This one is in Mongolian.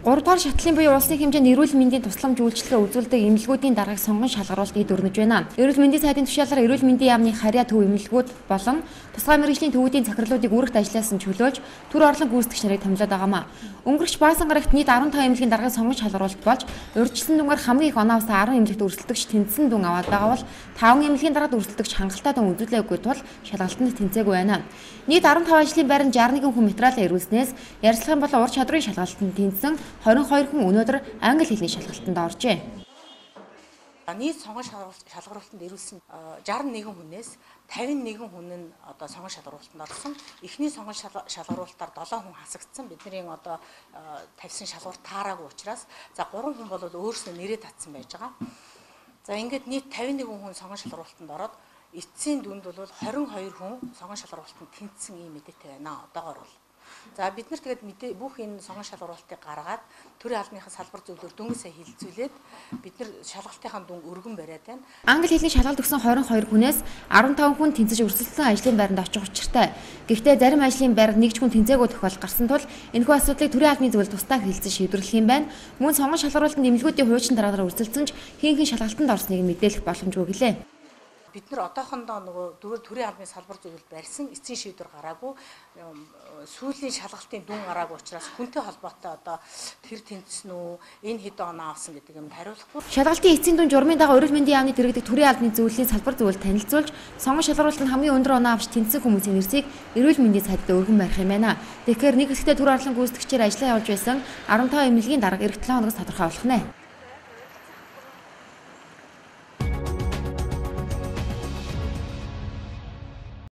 3 дугаар шатлалын буюу улсын хэмжээнд эрүүл мэндийн тусламж үйлчилгээ үзүүлдэг эмнэлгүүдийн даргаыг сонгон шалгаруулалт эд өрнөж байна. Эрүүл мэндийн сайдын тушаалаар эрүүл мэндийн яамны харьяа төв эмнэлгүүд болон тусгай мэргэжлийн төвүүдийн захирлуудыг үүрэгт ажилласан чөлөөлж төр орлон гүйцэтгэгч нарыг томилоод байгаамаа. Өнгөрч Баасан гарагт нийт 15 эмнэлгийн даргаыг сонгон шалгаруулалт болж урьдчилсан дүнгээр хамгийн их оноо авсан 10 эмнэлэгт өрсөлдөгч тэнцсэн дүн аваад байгаа бол 5 эмнэлгийн даргад өрсөлдөгч хангалттай дүн үзүүлээгүй тул шалгалтанд тэнцээгүй байна. Нийт 15 ажлын байранд 61 хүн материал эрүүлснээс ярилцлагын болон ур чадрын шалгалтанд тэнцсэн 22 хүн өнөөдөр англи хэлний шалгалтанд оржээ. Нийт сонгон шалгаруулалтанд ирүүлсэн 61 хүнээс 51 хүн нь одоо сонгон шалгаруулалтанд орсон. Эхний сонгон шалгаруулалтаар 7 хүн хасагдсан. Бидний одоо тавьсан шалгуур таараагүй учраас за 3 хүн бол өөрснөө нэрээ татсан байж байгаа. За ингээд нийт 51 хүн сонгон шалгаруулалтанд ороод эцсийн дүнд бол 22 хүн сонгон шалгаруулалтанд тэнцсэн ийм мэдээтэй байна. Одоогоор бол. За бид нар тэгээд мэдээ бүх энэ сонгон шалгаруулалтыг гаргаад төрийн албаныхаа салбар зөвлөөр дөнгөж сая хилцүүлээд бид нар шалгалтынхаа дүн өргөн бариад байна. Англи хэлний шалгалт өгсөн 22 хүнээс 15 хүн тэнцэж өрсөлдсөн ажлын байранд очих учиртай. Гэхдээ зарим ажлын байранд нэг ч хүн тэнцээгүй тохиолдол гарсан тул энэхүү асуудлыг төрийн албаны зөвлөл тусдаа хэлцэн шийдвэрлэх юм байна. Мөн сонгон шалгаруулалтанд эмнэлгүүдийн хуучин дараагаар өрсөлдсөн ч хэн хэн шалгалтанд орсныг мэдээлэх боломжгүй гэлээ. Бид нар одоохондоо нөгөө дөрөв төрийн албаны салбар зөвлөл барьсан эцсийн шийдвэр гараагүй, сүүлийн шалгалтын дүн гараагүй учраас хүнтэй холбоотой одоо тэр тэнцсэн үү, энэ хэд оноо авсан гэдэг юмд хариулахгүй. Шалгалтын эцсийн дүн журмын дагуу эрүүл мэндийн яамны дэргэдэх төрийн албаны зөвлөлийн салбар зөвлөлд танилцуулж сонгон шалгаруулалтанд хамгийн өндөр оноо авч тэнцсэн хүмүүсийн нэрсийг эрүүл мэндийн сайдад өргөн барих юм байна. Тэгэхээр нэг хэсэгтээ төр орлон гүйцэтгэгчээр ажиллаа явуулж байсан 15 эмнэлгийн дарга эх 7 хоногоос тодорхой болох нэ.